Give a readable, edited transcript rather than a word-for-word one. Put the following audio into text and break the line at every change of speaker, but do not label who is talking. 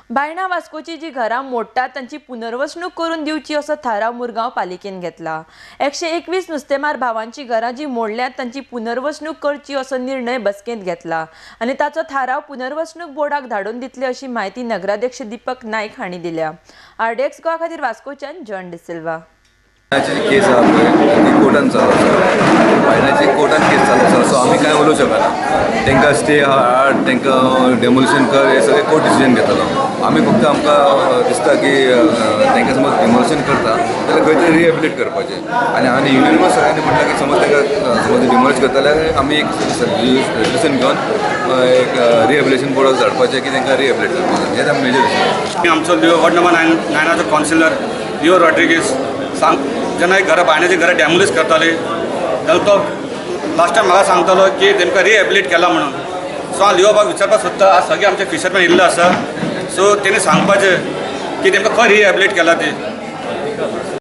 बायणा वास्कोची जी घरां मोडटात तांची पुनर्वसणूक करून दिवची असो थाराव मुरगांव पालिकेन घेतला. 121 नुस्तेमार भावांची घरां जी मोडल्यात तांची पुनर्वसणूक करची असो निर्णय बसकेंत घेतला आनी ताचो थाराव पुनर्वसणूक बोर्डाक धाडून दितले अशी म्हायती नगराध्यक्ष दीपक नायक हांणी दिल्या. आरडीएक्स गोवा खातीर वास्कोच्यान जॉन डिसिल्वा.
केस आहा पळय ती कोर्टान चालू आसा, बायणाची कोर्टान केस चालू आसा. सो आमी कांय उलोवंक शकना. तांकां स्टे हाड, तांकां डेमोलिशन कर, हे सगळें कोर्ट डिसिजन घेतलो. आमी फक्त आमकां दिसता की तांकां समज डेमोलिशन करता जाल्यार खंय तरी रिहेबिलिटेट करपाचें. आनी आनी युनिवर्स सगळ्यांनी म्हटलां की समज तांकां समज डिमोलिश करता जाल्यार आमी एक रेजोल्युशन घेवन एक रिहेबिलिटेशन बोर्डाक धाडपाचें की तांकां रिहेबिलिटेट करपाचें. हें आमी मेजर डिसिजन.
आमचो लिओ वॉर्ड नंबर 9 नाचो कावन्सिलर लिओ रॉड्रिगीस सांग जेन्ना एक घरां बायणाची घरां डॅमोलिश करताली जाल्यार तो लास्ट टायम म्हाका सांगतालो की तेमकां रिहेबिलिटेट केला म्हणून. सो हांव लिओबाक विचारपाक सोदता, आज सगळे आमचे फिशरमॅन येयल्ले आसा, सो तेणी सांगपाचें की तेमकां खंय रिहेबिलिटेट केला ती.